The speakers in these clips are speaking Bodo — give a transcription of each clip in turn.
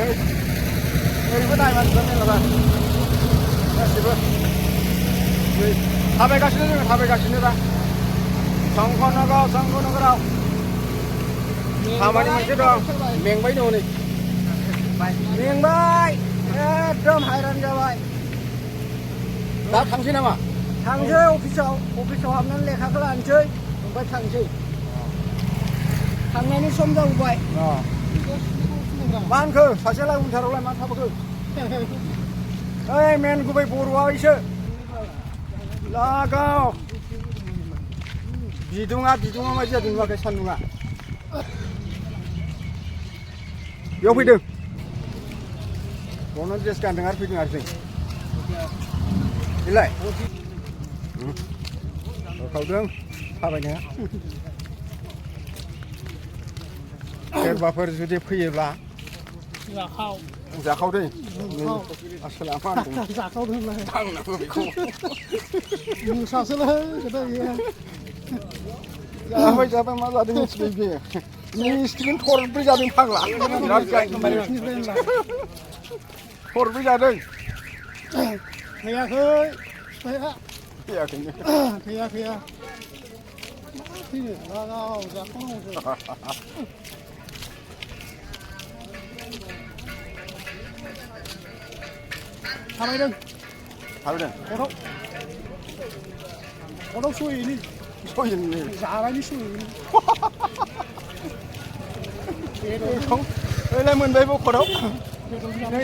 ओरैबो नाय मानसिफ्रा मेरलाबा गासिबो थाबायगासिनो जोङो थाबायगासिनो दा संखनगराव खामानि मोनसे दं मेंबाय दं नै मेंबाय एकदम हायरान जाबाय दा थांसै नामा थांसै अफिसाव हाबनानै लेखाखौ लानोसै ओमफ्राय थांसै थांनायनि सम जाबोबाय मा होनखो सासेलाय उनथारावलाय मा थाबोखो ओइ मेन गुबै बर'आ इसो लागाव बिदुङा माबायदि जादों नुवाखै सान्दुङा बेयाव फैदों बावनो ड्रेस गानदों आरो फैदों आरो जों बेलाय खावदों थाबायनाया सोरबाफोर जुदि फैयोब्ला जाखावदों आसोला मा होनदों जाखावदों थांनांगौ बेखौ जाबाय मा जादों मिथिबाय बे मिस्टिकनि थरब्रै जादों फाग्ला बिराद थरब्रै जादों थैयाखैनो थैया थाबायदों खदाव सयैनि जानायनि सयैनि ओइलाय मोनबायबो खदाव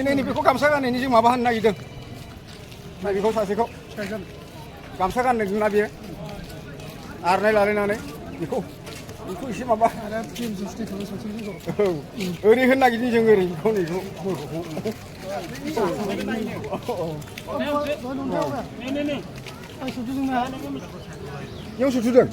नै बेखौ गामसा गाननायनि जों माबा होनो नागिरदों नै बेखौ सासेखौ गामसा गानदों ना बियो आरनाय लालायनानै बेखौ एसे माबा ओरै होनो नागिरदों जों ओरै बेखौ नैखौ मोसौखौ इयाव सुथुदों